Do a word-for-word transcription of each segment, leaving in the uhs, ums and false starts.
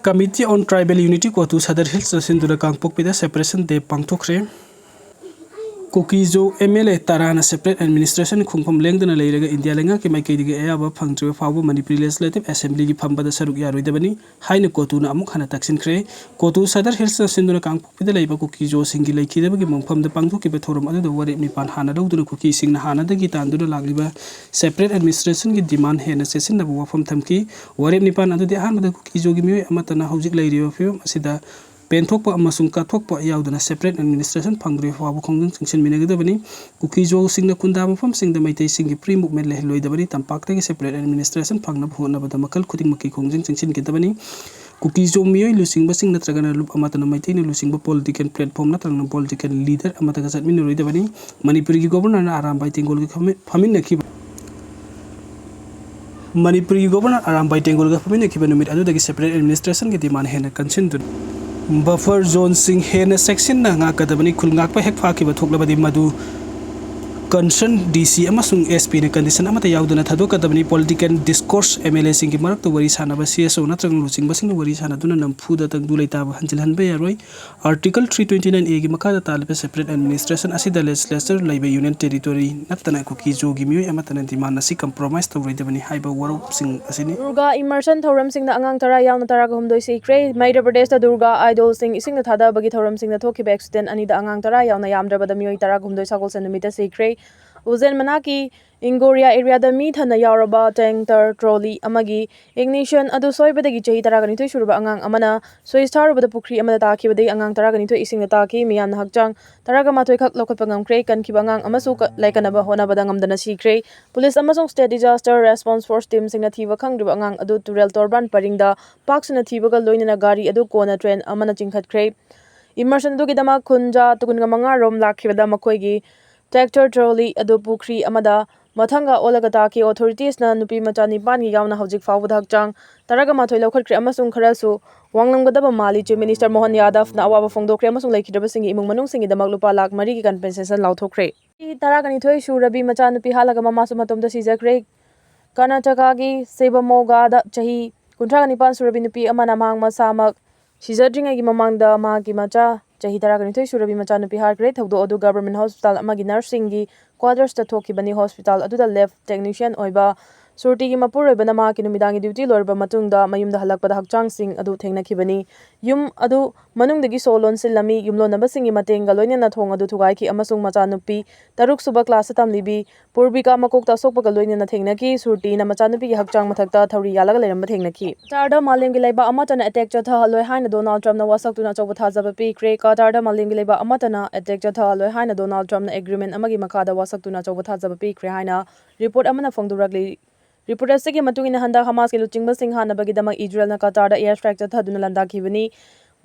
Committee on Tribal Unity, ꯀꯣꯇꯨ Sadar ꯍꯤꯜꯁꯅ ꯁꯤꯟꯗꯨꯅ ꯀꯥꯡꯄꯣꯛꯄꯤꯗ separation day ꯄꯥꯡꯊꯣꯛꯈ꯭ꯔꯦ꯫ ꯀꯨꯀꯤꯖꯣ M L A ꯇꯔꯥꯅ separate administration ꯈꯣꯡꯐꯝ ꯂꯦꯡꯗꯅ ꯂꯩꯔꯒ ꯏꯟꯗꯤꯌꯥ ꯂꯩꯉꯥꯛꯀꯤ ꯃꯥꯏꯀꯩꯗꯒꯤ ꯑꯌꯥꯕ ꯐꯪꯗ꯭ꯔꯤꯕ ꯐꯥꯎꯕ ꯃꯅꯤꯄꯨꯔꯤ Legislative Assemblyꯒꯤ ꯐꯝꯕꯗ ꯁꯔꯨꯛ ꯌꯥꯔꯣꯏꯗꯕꯅꯤ ꯍꯥꯏꯅ ꯀꯣꯇꯨꯅ ꯑꯃꯨꯛ ꯍꯟꯅ ꯇꯛꯁꯤꯟꯈ꯭ꯔꯦ꯫ ꯀꯣꯇꯨ ꯁꯗꯔ ꯍꯤꯜꯁꯅ ꯁꯤꯟꯗꯨꯅ ꯀꯥꯡꯄꯣꯛꯄꯤꯗ ꯂꯩꯕ ꯀꯨꯀꯤꯖꯣꯁꯤꯡꯒꯤ ꯂꯩꯈꯤꯗꯕꯒꯤ ꯃꯣꯡꯐꯝꯗ ꯄꯥꯡꯊꯣꯛꯈꯤꯕ ꯊꯧꯔꯝ ꯑꯗꯨꯗ ꯋꯥꯔꯦꯞ ꯅꯤꯄꯥꯟ ꯍꯥꯟꯅ ꯂꯧꯗꯨꯅ ꯀꯨꯀꯤꯁꯤꯡꯅ ꯍꯥꯟꯅꯗꯒꯤ ꯇꯥꯟꯗꯨꯅ ꯂꯥꯛꯂꯤꯕ separate administrationꯒꯤ demand ꯍꯦꯟꯅ ꯆꯦꯠꯁꯤꯟꯅꯕ ꯋꯥꯐꯝ ꯊꯝꯈꯤ꯫ ꯋꯥꯔꯦꯞ ꯅꯤꯄꯥꯟ ꯑꯗꯨꯗꯤ ꯑꯍꯥꯟꯕꯗ ꯀꯨꯀꯤꯖꯣꯒꯤ ꯃꯤꯑꯣꯏ ꯑꯃꯠꯇꯅ ꯍꯧꯖꯤꯛ ꯂꯩꯔꯤꯕ ꯐꯤꯕꯝ ꯑꯁꯤꯗ ꯄꯦꯟꯊꯣꯛꯄ ꯑꯃꯁꯨꯡ ꯀꯠꯊꯣꯛꯄ ꯌꯥꯎꯗꯅ separate administration ꯐꯪꯗ꯭ꯔꯤꯕ ꯐꯥꯎꯕ ꯈꯣꯡꯖꯪ ꯆꯪꯁꯤꯟꯃꯤꯟꯅꯒꯗꯕꯅꯤ꯫ ꯀꯨꯀꯤꯖꯣꯁꯤꯡꯅ ꯈꯨꯟꯗꯥ ꯃꯐꯝꯁꯤꯡꯗ ꯃꯩꯇꯩꯁꯤꯡꯒꯤ free movement ꯂꯩꯍꯜꯂꯣꯏꯗꯕꯅꯤ꯫ ꯇꯝꯄꯥꯛꯇꯒꯤ separate administration ꯐꯪꯅꯕ ꯍꯣꯠꯅꯕꯗ ꯃꯈꯜ ꯈꯨꯗꯤꯡꯃꯛꯀꯤ ꯈꯣꯡꯖꯪ ꯆꯪꯁꯤꯟꯒꯗꯕꯅꯤ꯫ ꯀꯨꯀꯤꯖꯣ ꯃꯤꯑꯣꯏ ꯂꯨꯆꯤꯡꯕꯁꯤꯡ ꯅꯠꯇ꯭ꯔꯒꯅ ꯂꯨꯞ ꯑꯃꯠꯇꯅ ꯃꯩꯇꯩꯅ ꯂꯨꯆꯤꯡꯕ political platform ꯅꯠꯇ꯭ꯔꯒꯅ political leader ꯑꯃꯠꯇꯒ ꯆꯠꯃꯤꯟꯅꯔꯣꯏꯗꯕꯅꯤ꯫ ꯃꯅꯤꯄꯨꯔꯒꯤ Governorꯅ ꯑꯔꯥꯝꯕꯥꯏ ꯇꯦꯡꯒꯣꯜꯒ ꯈꯃꯤ-, ꯐꯝꯃꯤꯟꯅꯈꯤꯕ ꯃꯅꯤꯄꯨꯔꯒꯤ Governor ꯑꯔꯥꯝꯕꯥꯏ ꯇꯦꯡꯒꯣꯜꯒ ꯐꯝꯃꯤꯟꯅꯈꯤꯕ ꯅꯨꯃꯤꯠ ꯑꯗꯨꯗꯒꯤ separate administrationꯒꯤ demand ꯍꯦꯟꯅ ꯀꯟꯁꯤꯟꯗꯨꯅ buffer zoneꯁꯤꯡ ꯍꯦꯟꯅ ꯆꯦꯛꯁꯤꯟꯅ ꯉꯥꯛꯀꯗꯕꯅꯤ꯫ ꯈꯨꯜ ꯉꯥꯛꯄ ꯍꯦꯛ ꯐꯥꯈꯤꯕ ꯊꯣꯛꯂꯕꯗꯤ ꯃꯗꯨ concern D C ꯑꯃꯁꯨꯡ S Pꯅ condition ꯑꯃꯠꯇ ꯌꯥꯎꯗꯅ ꯊꯥꯗꯣꯛꯀꯗꯕꯅꯤ꯫ Political discourse, M L Aꯁꯤꯡꯒꯤ ꯃꯔꯛꯇ ꯋꯥꯔꯤ ꯁꯥꯟꯅꯕ, C S O ꯅꯠꯇ꯭ꯔꯒ ꯂꯨꯆꯤꯡꯕꯁꯤꯡꯅ ꯋꯥꯔꯤ ꯁꯥꯟꯅꯗꯨꯅ ꯅꯝꯐꯨꯗ ꯇꯪꯗꯨ ꯂꯩꯇꯥꯕ ꯍꯟꯖꯤꯜꯍꯟꯕ ꯌꯥꯔꯣꯏ꯫ Article three twenty nine Aꯒꯤ ꯃꯈꯥꯗ ꯇꯥꯜꯂꯤꯕ separate administration ꯑꯁꯤꯗ legislature ꯂꯩꯕ Union Territory ꯅꯠꯇꯅ ꯀꯨꯀꯤꯖꯣꯒꯤ ꯃꯤꯑꯣꯏ ꯑꯃꯠꯇꯅ demand ꯑꯁꯤ compromise ꯇꯧꯔꯣꯏꯗꯕꯅꯤ ꯍꯥꯏꯕ ꯋꯥꯔꯣꯞꯁꯤꯡ ꯑꯁꯤꯅꯤ꯫ ꯗꯨꯔꯒꯥ immersion ꯊꯧꯔꯝꯁꯤꯡꯗ ꯑꯉꯥꯡ ꯇꯔꯥ ꯌꯥꯎꯅ ꯇꯔꯥꯒ ꯍꯨꯝꯗꯣꯏ ꯁꯤꯈ꯭ꯔꯦ꯫ ꯃꯙ꯭ꯌ ꯄ꯭ꯔꯗꯦꯁꯇ ꯗꯨꯔꯒꯥ idolꯁꯤꯡ ꯏꯁꯤꯡꯗ ꯊꯥꯗꯕꯒꯤ ꯊꯧꯔꯝꯁꯤꯡꯗ ꯊꯣꯛꯈꯤꯕ accident ꯑꯅꯤꯗ ꯑꯉꯥꯡ ꯇꯔꯥ ꯌꯥꯎꯅ ꯌꯥꯝꯗ꯭ꯔꯕꯗ ꯃꯤꯑꯣꯏ ꯇꯔꯥꯒ ꯍꯨꯝꯗꯣꯏ ꯁꯒꯣꯜꯁꯦꯟ ꯅꯨꯃꯤꯠꯇ ꯁꯤꯈ꯭ꯔꯦ꯫ ꯎꯖꯦꯟ ꯃꯅꯥꯛꯀꯤ ꯏꯪꯒꯣꯔꯤꯌꯥ areaꯗ ꯃꯤ ꯊꯟꯅ ꯌꯥꯎꯔꯕ tanker trolley ꯑꯃꯒꯤ ignition ꯑꯗꯨ ꯁꯣꯏꯕꯗꯒꯤ ꯆꯍꯤ ꯇꯔꯥꯒ ꯅꯤꯊꯣꯏ ꯁꯨꯔꯕ ꯑꯉꯥꯡ ꯑꯃꯅ switch ꯊꯥꯔꯨꯕꯗ ꯄꯨꯈ꯭ꯔꯤ ꯑꯃꯗ ꯇꯥꯈꯤꯕꯗꯒꯤ ꯑꯉꯥꯡ ꯇꯔꯥꯒ ꯅꯤꯊꯣꯏ ꯏꯁꯤꯡꯗ ꯇꯥꯈꯤ꯫ ꯃꯤꯌꯥꯝꯅ ꯍꯛꯆꯥꯡ ꯇꯔꯥꯒ ꯃꯥꯊꯣꯏ ꯈꯛ ꯂꯧꯈꯠꯄ ꯉꯝꯈ꯭ꯔꯦ꯫ ꯀꯟꯈꯤꯕ ꯑꯉꯥꯡ ꯑꯃꯁꯨ ꯀ-, ꯂꯥꯏꯀꯠꯅꯕ ꯍꯣꯠꯅꯕꯗ ꯉꯝꯗꯅ ꯁꯤꯈ꯭ꯔꯦ꯫ Police ꯑꯃꯁꯨꯡ State Disaster Response Force teamꯁꯤꯡꯅ ꯊꯤꯕ ꯈꯪꯗ꯭ꯔꯤꯕ ꯑꯉꯥꯡ ꯑꯗꯨ ꯇꯨꯔꯦꯜ ꯇꯣꯔꯕꯥꯟ ꯄꯔꯤꯡꯗ ꯄꯥꯛ ꯁꯟꯅ ꯊꯤꯕꯒ ꯂꯣꯏꯅꯅ ꯒꯥꯔꯤ ꯑꯗꯨ ꯀꯣꯟꯅ train ꯑꯃꯅ ꯆꯤꯡꯈꯠꯈ꯭ꯔꯦ꯫ Immersion ꯑꯗꯨꯒꯤꯗꯃꯛ ꯈꯨꯟꯖꯥ ꯀꯨꯟꯒ ꯃꯉꯥ ꯔꯣꯝ ꯂꯥꯛꯈꯤꯕꯗ ꯃꯈꯣꯏꯒꯤ tanker trolley ꯑꯗꯨ ꯄꯨꯈ꯭ꯔꯤ ꯑꯃꯗ ꯃꯊꯪꯒ ꯑꯣꯜꯂꯒ ꯇꯥꯈꯤ꯫ Authoritesꯅ ꯅꯨꯄꯤ ꯃꯆꯥ ꯅꯤꯄꯥꯟꯒꯤ ꯌꯥꯎꯅ ꯍꯧꯖꯤꯛ ꯐꯥꯎꯕꯗ ꯍꯛꯆꯥꯡ ꯇꯔꯥꯒ ꯃꯥꯊꯣꯏ ꯂꯧꯈꯠꯈ꯭ꯔꯦ ꯑꯃꯁꯨꯡ ꯈꯔꯁꯨ ꯋꯥꯡꯂꯝꯒꯗꯕ ꯃꯥꯜꯂꯤ꯫ Chief Minister ꯃꯣꯍꯟ ꯌꯥꯗꯕꯅ ꯑꯋꯥꯕ ꯐꯣꯡꯗꯣꯛꯈ꯭ꯔꯦ ꯑꯃꯁꯨꯡ ꯂꯩꯈꯤꯗ꯭ꯔꯕꯁꯤꯡꯒꯤ ꯏꯃꯨꯡ ꯃꯅꯨꯡꯁꯤꯡꯒꯤꯗꯃꯛ ꯂꯨꯄꯥ ꯂꯥꯈ ꯃꯔꯤꯒꯤ compensation ꯂꯥꯎꯊꯣꯛꯈ꯭ꯔꯦ꯫ ꯆꯍꯤ ꯇꯔꯥꯒ ꯅꯤꯊꯣꯏ ꯁꯨꯔꯕꯤ ꯃꯆꯥꯅꯨꯄꯤ ꯍꯥꯠꯂꯒ ꯃꯃꯥꯁꯨ ꯃꯇꯣꯝꯇ ꯁꯤꯖꯈ꯭ꯔꯦ꯫ ꯀꯔꯅꯥꯇꯀꯥꯒꯤ ꯁꯤꯕꯃꯣꯒꯥꯗ ꯆꯍꯤ ꯀꯨꯟꯊ꯭ꯔꯥꯒ ꯅꯤꯄꯥꯟ ꯁꯨꯔꯕꯤ ꯅꯨꯄꯤ ꯑꯃꯅ ꯃꯍꯥꯛ ꯃꯁꯥꯃꯛ ꯁꯤꯖꯗ꯭ꯔꯤꯉꯩꯒꯤ ꯃꯃꯥꯡꯗ ꯃꯍꯥꯛꯀꯤ ꯃꯆꯥ ꯆꯍꯤ ꯇꯔꯥꯒ ꯅꯤꯊꯣꯏ ꯁꯨꯔꯕꯤ ꯃꯆꯥꯅꯨꯄꯤ ꯍꯥꯠꯈ꯭ꯔꯦ꯫ ꯊꯧꯗꯣꯛ ꯑꯗꯨ ꯒꯚꯔꯟꯃꯦꯟꯠ ꯍꯣꯁꯄꯤꯇꯥꯜ ꯑꯃꯒꯤ ꯅꯔꯁꯁꯤꯡꯒꯤ ꯀ꯭ꯋꯥꯇꯔꯁꯇ ꯊꯣꯛꯈꯤꯕꯅꯤ꯫ ꯍꯣꯁꯄꯤꯇꯥꯜ ꯑꯗꯨꯗ ꯂꯦꯕ ꯇꯦꯛꯅꯤꯁꯤꯌꯟ ꯑꯣꯏꯕ ꯁꯨꯔꯇꯤꯒꯤ ꯃꯄꯨꯔꯣꯏꯕꯅ ꯃꯍꯥꯛꯀꯤ ꯅꯨꯃꯤꯗꯥꯡꯒꯤ ꯗ꯭ꯌꯨꯇꯤ ꯂꯣꯏꯔꯕ ꯃꯇꯨꯡꯗ ꯃꯌꯨꯝꯗ ꯍꯜꯂꯛꯄꯗ ꯍꯛꯆꯥꯡꯁꯤꯡ ꯑꯗꯨ ꯊꯦꯡꯅꯈꯤꯕꯅꯤ꯫ ꯌꯨꯝ ꯑꯗꯨ ꯃꯅꯨꯡꯗꯒꯤ ꯁꯣ ꯂꯣꯟꯁꯤꯜꯂꯝꯃꯤ꯫ ꯌꯨꯝꯂꯣꯟꯅꯕꯁꯤꯡꯒꯤ ꯃꯇꯦꯡꯒ ꯂꯣꯏꯅꯅ ꯊꯣꯡ ꯑꯗꯨ ꯊꯨꯒꯥꯏꯈꯤ ꯑꯃꯁꯨꯡ ꯃꯆꯥꯅꯨꯄꯤ ꯇꯔꯨꯛꯁꯨꯕ ꯀ꯭ꯂꯥꯁꯇ ꯇꯝꯂꯤꯕꯤ ꯄꯨꯔꯕꯤꯀꯥ ꯃꯀꯣꯛꯇ ꯑꯁꯣꯛꯄꯒ ꯂꯣꯏꯅꯅ ꯊꯦꯡꯅꯈꯤ꯫ ꯁꯨꯔꯇꯤꯅ ꯃꯆꯥꯅꯨꯄꯤꯒꯤ ꯍꯛꯆꯥꯡ ꯃꯊꯛꯇ ꯊꯧꯔꯤ ꯌꯥꯜꯂꯒ ꯂꯩꯔꯝꯕ ꯊꯦꯡꯅꯈꯤ꯫ ꯀꯇꯥꯔꯗ ꯃꯥꯂꯦꯝꯒꯤ ꯂꯩꯕꯥꯛ ꯑꯃꯠꯇꯅ ꯑꯦꯇꯦꯛ ꯆꯠꯊꯍꯜꯂꯣꯏ ꯍꯥꯏꯅ ꯗꯣꯅꯥꯜꯗ ꯇ꯭ꯔꯝꯞꯅ ꯋꯥꯁꯛꯇꯨꯅ ꯑꯆꯧꯕ ꯊꯥꯖꯕ ꯄꯤꯈ꯭ꯔꯦ꯫ ꯀꯇꯥꯔꯗ ꯃꯥꯂꯦꯝꯒꯤ ꯂꯩꯕꯥꯛ ꯑꯃꯠꯇꯅ ꯑꯦꯇꯦꯛ ꯆꯠꯊꯍꯜꯂꯣꯏ ꯍꯥꯏꯅ ꯗꯣꯅꯥꯜꯗ ꯇ꯭ꯔꯝꯞꯅ ꯑꯦꯒ꯭ꯔꯤꯃꯦꯟꯠ ꯑꯃꯒꯤ ꯃꯈꯥꯗ ꯋꯥꯁꯛꯇꯨꯅ ꯑꯆꯧꯕ ꯊꯥꯖꯕ ꯄꯤꯈ꯭ꯔꯦ ꯍꯥꯏꯅ ꯔꯤꯄꯣꯔꯠ ꯑꯃꯅ ꯐꯣꯡꯗꯣꯔꯛꯂꯤ꯫ ꯔꯤꯄꯣꯔꯠ ꯑꯁꯤꯒꯤ ꯃꯇꯨꯡ ꯏꯟꯅ, ꯍꯟꯗꯛ ꯍꯃꯥꯁꯀꯤ ꯂꯨꯆꯤꯡꯕꯁꯤꯡ ꯍꯥꯠꯅꯕꯒꯤꯗꯃꯛ ꯏꯖꯔꯦꯜꯅ ꯀꯇꯥꯔꯗ ꯑꯦꯌꯔ ꯁ꯭ꯇ꯭ꯔꯥꯏꯛ ꯆꯠꯊꯗꯨꯅ ꯂꯥꯟꯗꯥꯈꯤꯕꯅꯤ꯫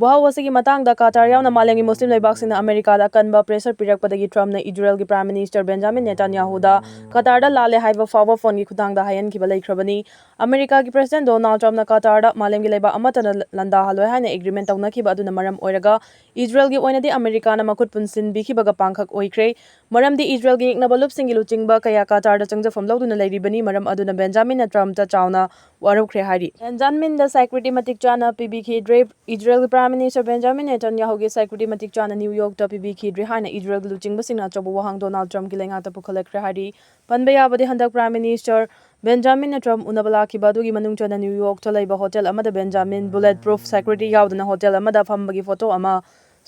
ꯋꯥꯍꯧ ꯑꯁꯤꯒꯤ ꯃꯇꯥꯡꯗ ꯀꯇꯥꯔ ꯌꯥꯎꯅ ꯃꯥꯂꯦꯝꯒꯤ ꯃꯨꯁꯂꯤꯝ ꯂꯩꯕꯥꯛꯁꯤꯡꯅ ꯑꯃꯦꯔꯤꯀꯥꯗ ꯑꯀꯟꯕ ꯄ꯭ꯔꯦꯁꯔ ꯄꯤꯔꯛꯄꯗꯒꯤ ꯇ꯭ꯔꯝꯞꯅ ꯏꯖꯔꯦꯜꯒꯤ ꯄ꯭ꯔꯥꯏꯝ ꯃꯤꯅꯤꯁꯇꯔ ꯕꯦꯟꯖꯥꯃꯤꯟ ꯅꯦꯇꯥꯟꯌꯥꯍꯨꯗ ꯀꯇꯥꯔꯗ ꯂꯥꯜꯂꯦ ꯍꯥꯏꯕ ꯐꯥꯎꯕ ꯐꯣꯟꯒꯤ ꯈꯨꯠꯊꯥꯡꯗ ꯍꯥꯏꯍꯟꯈꯤꯕ ꯂꯩꯈ꯭ꯔꯕꯅꯤ꯫ ꯑꯃꯦꯔꯤꯀꯥꯒꯤ ꯄ꯭ꯔꯦꯁꯤꯗꯦꯟꯠ ꯗꯣꯅꯥꯜꯗ ꯇ꯭ꯔꯝꯞꯅ ꯀꯇꯥꯔꯗ ꯃꯥꯂꯦꯝꯒꯤ ꯂꯩꯕꯥꯛ ꯑꯃꯠꯇꯅ ꯂꯥꯟꯗꯥꯍꯜꯂꯣꯏ ꯍꯥꯏꯅ ꯑꯦꯒ꯭ꯔꯤꯃꯦꯟꯠ ꯇꯧꯅꯈꯤꯕ ꯑꯗꯨꯅ ꯃꯔꯝ ꯑꯣꯏꯔꯒ ꯏꯖꯔꯦꯜꯒꯤ ꯑꯣꯏꯅꯗꯤ ꯑꯃꯦꯔꯤꯀꯥꯅ ꯃꯈꯨꯠ ꯄꯨꯟꯁꯤꯟꯕꯤꯈꯤꯕꯒ ꯄꯥꯡꯈꯛ ꯑꯣꯏꯈ꯭ꯔꯦ꯫ ꯃꯔꯝꯗꯤ ꯏꯖꯔꯦꯜꯒꯤ ꯌꯦꯛꯅꯕ ꯂꯨꯞꯁꯤꯡꯒꯤ ꯂꯨꯆꯤꯡꯕ ꯀꯌꯥ ꯀꯇꯥꯔꯗ ꯆꯪꯖꯐꯝ ꯂꯧꯗꯨꯅ ꯂꯩꯔꯤꯕꯅꯤ꯫ ꯃꯔꯝ ꯑꯗꯨꯅ ꯕꯦꯟꯖꯥꯃꯤꯟꯅ ꯇ꯭ꯔꯝꯞꯇ ꯆꯥꯎꯅ ꯋꯥꯔꯧꯈ꯭ꯔꯦ ꯍꯥꯏꯔꯤ꯫ ꯕꯦꯟꯖꯥꯃꯤꯟꯗ ꯁꯦꯀ꯭ꯌꯨꯔꯤꯇꯤ ꯃꯇꯤꯛ ꯆꯥꯅ ꯄꯤꯕꯤꯈꯤꯗ꯭ꯔꯦ꯫ ꯏꯖꯔꯦꯜꯒꯤ ꯄ꯭ꯔꯥꯏꯝ ꯃꯤꯅꯤꯁꯇꯔ ꯕꯦꯟꯖꯥꯃꯤꯟ ꯅꯦꯇꯥꯟꯌꯥꯍꯨꯒꯤ ꯁꯦꯀ꯭ꯌꯨꯔꯤꯇꯤ ꯃꯇꯤꯛ ꯆꯥꯅ ꯅ꯭ꯌꯨ ꯌꯣꯔꯛꯇ ꯄꯤꯕꯤꯈꯤꯗ꯭ꯔꯦ ꯍꯥꯏꯅ ꯏꯖꯔꯦꯜꯒꯤ ꯂꯨꯆꯤꯡꯕꯁꯤꯡꯅ ꯑꯆꯧꯕ ꯋꯥꯍꯪ ꯗꯣꯅꯥꯜꯗ ꯇ꯭ꯔꯝꯞꯀꯤ ꯂꯩꯉꯥꯛꯇ ꯄꯨꯈꯠꯂꯛꯈ꯭ꯔꯦ ꯍꯥꯏꯔꯤ꯫ ꯄꯟꯕ ꯌꯥꯕꯗꯤ, ꯍꯟꯗꯛ ꯄ꯭ꯔꯥꯏꯝ ꯃꯤꯅꯤꯁꯇꯔ ꯕꯦꯟꯖꯥꯃꯤꯟꯅ ꯇ꯭ꯔꯝꯞ ꯎꯅꯕ ꯂꯥꯛꯈꯤꯕ ꯑꯗꯨꯒꯤ ꯃꯅꯨꯡ ꯆꯟꯅ ꯅ꯭ꯌꯨ ꯌꯣꯔꯛꯇ ꯂꯩꯕ ꯍꯣꯇꯦꯜ ꯑꯃꯗ ꯕꯦꯟꯖꯥꯃꯤꯟ ꯕꯨꯂꯦꯠ ꯄ꯭ꯔꯨꯐ ꯁꯦꯀ꯭ꯌꯨꯔꯤꯇꯤ ꯌꯥꯎꯗꯅ ꯍꯣꯇꯦꯜ ꯑꯃꯗ ꯐꯝꯕꯒꯤ ꯐꯣꯇꯣ ꯑꯃ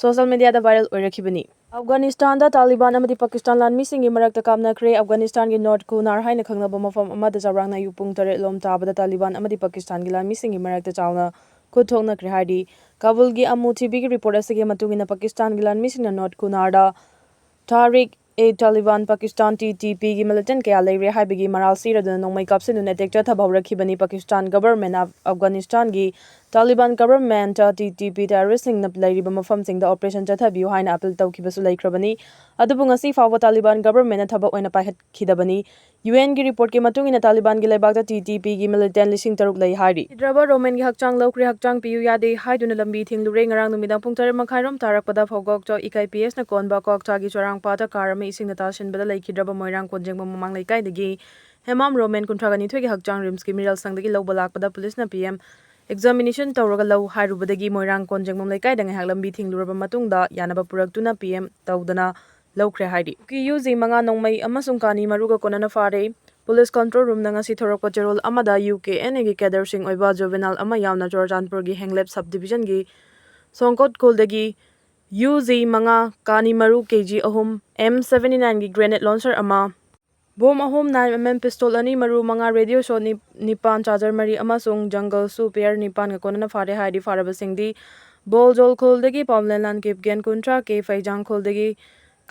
ꯁꯣꯁꯤꯌꯦꯜ ꯃꯤꯗꯤꯌꯥꯗ ꯚꯥꯏꯔꯦꯜ ꯑꯣꯏꯔꯛꯈꯤꯕꯅꯤ꯫ ꯑꯐꯒꯥꯅꯤꯁꯇꯥꯟꯗ ꯇꯥꯂꯤꯕꯥꯟ ꯑꯃꯗꯤ ꯄꯥꯀꯤꯁꯇꯥꯟ ꯂꯥꯟꯃꯤꯁꯤꯡꯒꯤ ꯃꯔꯛꯇ ꯀꯥꯞꯅꯈ꯭ꯔꯦ꯫ ꯑꯐꯒꯥꯅꯤꯁꯇꯥꯟꯒꯤ ꯅꯣꯔꯠ ꯀꯨꯅꯥꯔ ꯍꯥꯏꯅ ꯈꯪꯅꯕ ꯃꯐꯝ ꯑꯃꯗ ꯆꯥꯎꯔꯥꯛꯅ ꯑꯌꯨꯛ ꯄꯨꯡ ꯇꯔꯦꯠ ꯂꯣꯝ ꯇꯥꯕꯗ ꯇꯥꯂꯤꯕꯥꯟ ꯑꯃꯗꯤ ꯄꯥꯀꯤꯁꯇꯥꯟꯒꯤ ꯂꯥꯟꯃꯤꯁꯤꯡꯒꯤ ꯃꯔꯛꯇ ꯆꯥꯎꯅ ꯈꯨꯠ ꯊꯣꯛꯅꯈ꯭ꯔꯦ ꯍꯥꯏꯔꯤ꯫ ꯀꯥꯕꯨꯜꯒꯤ ꯑꯃꯨ ꯊꯤꯕꯤꯒꯤ ꯔꯤꯄꯣꯔꯠ ꯑꯁꯤꯒꯤ ꯃꯇꯨꯡ ꯏꯟꯅ, ꯄꯥꯀꯤꯁꯇꯥꯟꯒꯤ ꯂꯥꯟꯃꯤꯁꯤꯡꯅ ꯅꯣꯔꯠ ꯀꯨꯅꯥꯔꯗ ꯇꯥꯔꯤꯛ ꯑꯦ ꯇꯥꯂꯤꯕꯥꯟ ꯄꯥꯀꯤꯁꯇꯥꯟ, ꯇꯤ ꯇꯤ ꯄꯤꯒꯤ ꯃꯤꯂꯤꯇꯦꯟꯠ ꯀꯌꯥ ꯂꯩꯔꯦ ꯍꯥꯏꯕꯒꯤ ꯃꯔꯥꯜ ꯁꯤꯔꯗꯨꯅ ꯅꯣꯡꯃꯩ ꯀꯥꯞꯁꯤꯟꯗꯨꯅ ꯑꯦꯇꯦꯛ ꯆꯠꯊꯕ ꯍꯧꯔꯛꯈꯤꯕꯅꯤ꯫ ꯄꯥꯀꯤꯁꯇꯥꯟ ꯒꯚꯔꯟꯃꯦꯟꯠꯅ ꯑꯐꯒꯥꯅꯤꯁꯇꯥꯟꯒꯤ ꯇꯥꯂꯤꯕꯥꯟ ꯒꯚꯔꯟꯃꯦꯟꯠꯇ ꯇꯤ ꯇꯤ ꯄꯤ ꯇꯦꯔꯣꯔꯤꯁ꯭ꯠꯁꯤꯡꯅ ꯂꯩꯔꯤꯕ ꯃꯐꯝꯁꯤꯡꯗ ꯑꯣꯄꯔꯦꯁꯟ ꯆꯠꯊꯕꯤꯌꯨ ꯍꯥꯏꯅ ꯑꯄꯤꯜ ꯇꯧꯈꯤꯕꯁꯨ ꯂꯩꯈ꯭ꯔꯕꯅꯤ꯫ ꯑꯗꯨꯕꯨ ꯉꯁꯤ ꯐꯥꯎꯕ ꯇꯥꯂꯤꯕꯥꯟ ꯒꯚꯔꯟꯃꯦꯟꯠꯅ ꯊꯕꯛ ꯑꯣꯏꯅ ꯄꯥꯏꯈꯠꯈꯤꯗꯕꯅꯤ꯫ ꯌꯨ ꯑꯦꯟꯒꯤ ꯔꯤꯄꯣꯔꯠꯀꯤ ꯃꯇꯨꯡ ꯏꯟꯅ, ꯇꯥꯂꯤꯕꯥꯟꯒꯤ ꯂꯩꯕꯥꯛꯇ ꯇꯤ ꯇꯤ ꯄꯤꯒꯤ ꯃꯤꯂꯤꯇꯦꯟꯠ ꯂꯤꯁꯤꯡ ꯇꯔꯨꯛ ꯂꯩ ꯍꯥꯏꯔꯤ꯫ ꯁꯤꯗ꯭ꯔꯕ ꯔꯣꯃꯦꯟꯒꯤ ꯍꯛꯆꯥꯡ ꯂꯧꯈ꯭ꯔꯦ, ꯍꯛꯆꯥꯡ ꯄꯤꯌꯨ ꯌꯥꯗꯦ ꯍꯥꯏꯗꯨꯅ ꯂꯝꯕꯤ ꯊꯤꯡꯂꯨꯔꯦ꯫ ꯉꯔꯥꯡ ꯅꯨꯃꯤꯗꯥꯡ ꯄꯨꯡ ꯇꯔꯦꯠ ꯃꯈꯥꯏꯔꯣꯝ ꯇꯥꯔꯛꯄꯗ ꯐꯥꯎꯒꯣꯛꯇ ꯏꯀꯥꯏ ꯄꯤ ꯑꯦꯁꯅ ꯀꯣꯟꯕ ꯀ꯭ꯋꯥꯛꯇꯥꯒꯤ ꯆꯣꯔꯥꯡꯄꯥꯠꯇ ꯀꯥꯔ ꯑꯃ ꯏꯁꯤꯡꯅ ꯇꯥꯁꯤꯟꯕꯗ ꯂꯩꯈꯤꯗ꯭ꯔꯕ ꯃꯣꯏꯔꯥꯡ ꯀꯣꯟꯖꯦꯡꯕꯝ ꯃꯃꯥꯡ ꯂꯩꯀꯥꯏꯗꯒꯤ ꯍꯦꯃꯥꯝ ꯔꯣꯃꯦꯟ ꯀꯨꯟꯊ꯭ꯔꯥꯒ ꯅꯤꯊꯣꯏꯒꯤ ꯍꯛꯆꯥꯡ ꯔꯤꯝꯁꯀꯤ ꯃꯤꯔꯦꯜ ꯁꯪꯗꯒꯤ ꯂꯧꯕ ꯂꯥꯛꯄꯗ ꯄꯨꯂꯤꯁꯅ ꯄꯤ ꯑꯦꯝ ꯑꯦꯛꯖꯥꯃꯤꯅꯦꯁꯟ ꯇꯧꯔꯒ ꯂꯧ ꯍꯥꯏꯔꯨꯕꯗꯒꯤ ꯃꯣꯏꯔꯥꯡ ꯀꯣꯟꯖꯦꯡꯕꯝ ꯂꯩꯀꯥꯏꯗ ꯉꯥꯏꯍꯥꯛ ꯂꯝꯕꯤ ꯊꯤꯡꯂꯨꯔꯕ ꯃꯇꯨꯡꯗ ꯌꯥꯅꯕ ꯄꯨꯔꯛꯇꯨꯅ ꯄꯤ ꯑꯦꯝ ꯇꯧꯗꯅ ꯂꯧꯈ꯭ꯔꯦ ꯍꯥꯏꯔꯤ꯫ ꯀꯤ ꯌꯨ ꯖꯤ ꯃꯉꯥ ꯅꯣꯡꯃꯩ ꯑꯃꯁꯨꯡ ꯀꯥꯅꯤ ꯃꯔꯨꯒ ꯀꯣꯟꯅꯅ ꯐꯥꯔꯦ꯫ ꯄꯨꯂꯤꯁ ꯀꯟꯇ꯭ꯔꯣꯜ ꯔꯨꯝꯗ ꯉꯁꯤ ꯊꯣꯔꯛꯄ ꯆꯦꯔꯣꯜ ꯑꯃꯗ ꯌꯨ ꯀꯦ ꯑꯦꯟ ꯑꯦꯒꯤ ꯀꯦꯗꯔꯁꯤꯡ ꯑꯣꯏꯕ ꯖꯨꯕꯦꯅꯥꯏꯜ ꯑꯃ ꯌꯥꯎꯅ ꯆꯨꯔꯆꯥꯟꯄꯨꯔꯒꯤ ꯍꯦꯡꯂꯦꯞ ꯁꯕ ꯗꯤꯕꯤꯖꯟꯒꯤ ꯁꯣꯡꯀꯣꯠ ꯈꯨꯜꯗꯒꯤ ꯌꯨ ꯖꯤ ꯃꯉꯥ, ꯀꯥꯅꯤ ꯃꯔꯨ ꯀꯦ ꯖꯤ ꯑꯍꯨꯝ, ꯑꯦꯝ ꯁꯕꯦꯟꯇꯤ ꯅꯥꯏꯟꯒꯤ ꯒ꯭ꯔꯦꯅꯦꯗ ꯂꯣꯟꯆꯔ ꯑꯃ, ꯕꯣꯝ ꯑꯍꯨꯝ, ꯅꯥꯏꯟ ꯑꯦꯝ ꯑꯦꯝ ꯄꯤꯁꯇꯣꯜ ꯑꯅꯤ, ꯃꯔꯨ ꯃꯉꯥ, ꯔꯦꯗꯤꯑꯣ ꯁꯣ ꯅꯤ-, ꯅꯤꯄꯥꯟ, ꯆꯥꯔꯖꯔ ꯃꯔꯤ ꯑꯃꯁꯨꯡ ꯖꯪꯒꯜ ꯁꯨ ꯄꯦꯌꯔ ꯅꯤꯄꯥꯟꯒ ꯀꯣꯟꯅꯅ ꯐꯥꯔꯦ ꯍꯥꯏꯔꯤ꯫ ꯐꯥꯔꯕꯁꯤꯡꯗꯤ ꯕꯣꯜꯖꯣꯜ ꯈꯨꯜꯗꯒꯤ ꯄꯥꯝꯂꯦꯟꯂꯥꯟ ꯀꯤꯞꯒꯦꯟ ꯀꯨꯟꯊ꯭ꯔꯥ, ꯀꯦ ꯐꯩꯖꯥꯡ ꯈꯨꯜꯗꯒꯤ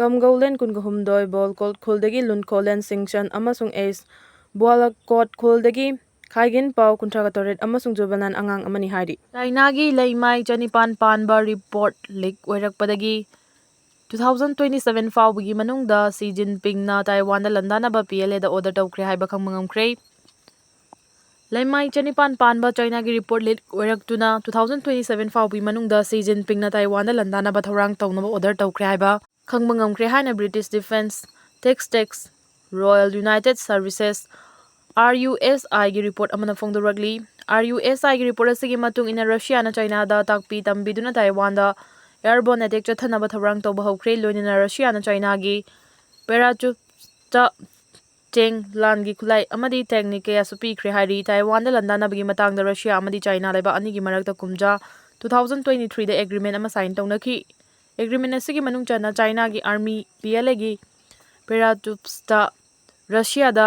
ꯀꯝꯒꯧꯂꯦꯟ ꯀꯨꯟꯒ ꯍꯨꯝꯗꯣꯏ, ꯕꯣꯜꯀꯣꯠ ꯈꯨꯜꯗꯒꯤ ꯂꯨꯟꯈꯣꯂꯦꯟ ꯁꯤꯡꯁꯟ ꯑꯃꯁꯨꯡ ꯑꯦꯁ ꯕꯨꯋꯥꯂꯀꯣꯠ ꯈꯨꯜꯗꯒꯤ ꯈꯥꯏꯒꯤꯟ ꯄꯥꯎ ꯀꯨꯟꯊ꯭ꯔꯥꯒ ꯇꯔꯦꯠ ꯑꯃꯁꯨꯡ ꯖꯨꯕꯦꯅꯥꯏꯜ ꯑꯉꯥꯡ ꯑꯃꯅꯤ ꯍꯥꯏꯔꯤ꯫ ꯆꯥꯏꯅꯥꯒꯤ ꯂꯩꯃꯥꯏ ꯆꯅꯤꯄꯥꯟ ꯄꯥꯟꯕ ꯔꯤꯄꯣꯔꯠ ꯂꯤꯛ ꯑꯣꯏꯔꯛꯄꯗꯒꯤ two thousand twenty seven ꯐꯥꯎꯕꯒꯤ ꯃꯅꯨꯡꯗ ꯁꯤ ꯖꯤꯟꯄꯤꯡꯅ ꯇꯥꯏꯋꯥꯟꯗ ꯂꯥꯟꯗꯥꯅꯕ ꯄꯤ ꯑꯦꯜ ꯑꯦꯗ ꯑꯣꯔꯗꯔ ꯇꯧꯈ꯭ꯔꯦ ꯍꯥꯏꯕ ꯈꯪꯕ ꯉꯝꯈ꯭ꯔꯦ꯫ ꯂꯩꯃꯥꯏ ꯆꯅꯤꯄꯥꯟ ꯄꯥꯟꯕ ꯆꯥꯏꯅꯥꯒꯤ ꯔꯤꯄꯣꯔꯠ ꯂꯤꯛ ꯑꯣꯏꯔꯛꯇꯨꯅ two thousand twenty seven ꯐꯥꯎꯕꯒꯤ ꯃꯅꯨꯡꯗ ꯁꯤ ꯖꯤꯟꯄꯤꯡꯅ ꯇꯥꯏꯋꯥꯟꯗ ꯂꯥꯟꯗꯥꯅꯕ ꯊꯧꯔꯥꯡ ꯇꯧꯅꯕ ꯑꯣꯔꯗꯔ ꯇꯧꯈ꯭ꯔꯦ ꯍꯥꯏꯕ ꯈꯪꯕ ꯉꯝꯈ꯭ꯔꯦ ꯍꯥꯏꯅ ꯕ꯭ꯔꯤꯇꯤꯁ ꯗꯤꯐꯦꯟꯁ ꯇꯦꯛꯁ ꯇꯦꯛꯁ Royal United Services, R U S ꯑꯥꯏꯒꯤ ꯔꯤꯄꯣꯔꯠ ꯑꯃꯅ ꯐꯣꯡꯗꯣꯔꯛꯂꯤ꯫ ꯑꯥꯔ ꯌꯨ ꯑꯦꯁ ꯑꯥꯏꯒꯤ ꯔꯤꯄꯣꯔꯠ ꯑꯁꯤꯒꯤ ꯃꯇꯨꯡ ꯏꯟꯅ ꯔꯁꯤꯌꯥꯅ ꯆꯥꯏꯅꯥꯗ ꯇꯥꯛꯄꯤ ꯇꯝꯕꯤꯗꯨꯅ ꯇꯥꯏꯋꯥꯟꯗ ꯑꯦꯌꯔꯕꯣꯔꯟ ꯑꯦꯇꯦꯛ ꯆꯠꯊꯅꯕ ꯊꯧꯔꯥꯡ ꯇꯧꯕ ꯍꯧꯈ꯭ꯔꯦ꯫ ꯂꯣꯏꯅꯅ ꯔꯁꯤꯌꯥꯅ ꯆꯥꯏꯅꯥꯒꯤ ꯄꯦꯔꯥꯆꯨꯞꯁꯇ ꯆꯦꯡ ꯂꯥꯟꯒꯤ ꯈꯨꯠꯂꯥꯏ ꯑꯃꯗꯤ ꯇꯦꯛꯅꯤꯛ ꯀꯌꯥꯁꯨ ꯄꯤꯈ꯭ꯔꯦ ꯍꯥꯏꯔꯤ꯫ ꯇꯥꯏꯋꯥꯟꯗ ꯂꯥꯟꯗꯥꯅꯕꯒꯤ ꯃꯇꯥꯡꯗ ꯔꯁꯤꯌꯥ ꯑꯃꯗꯤ ꯆꯥꯏꯅꯥ ꯂꯩꯕꯥꯛ ꯑꯅꯤꯒꯤ ꯃꯔꯛꯇ ꯀꯨꯝꯖꯥ two thousand twenty three ꯗ ꯑꯦꯒ꯭ꯔꯤꯃꯦꯟ ꯑꯃ ꯁꯥꯏꯟ ꯇꯧꯅꯈꯤ꯫ ꯑꯦꯒ꯭ꯔꯤꯃꯦꯟ ꯑꯁꯤꯒꯤ ꯃꯅꯨꯡ ꯆꯟꯅ ꯆꯥꯏꯅꯥꯒꯤ ꯑꯥꯔꯃꯤ ꯄꯤ ꯑꯦꯜ ꯑꯦꯒꯤ ꯄꯦꯔꯥꯇꯨꯞꯁꯇ ꯔꯁꯤꯌꯥꯗ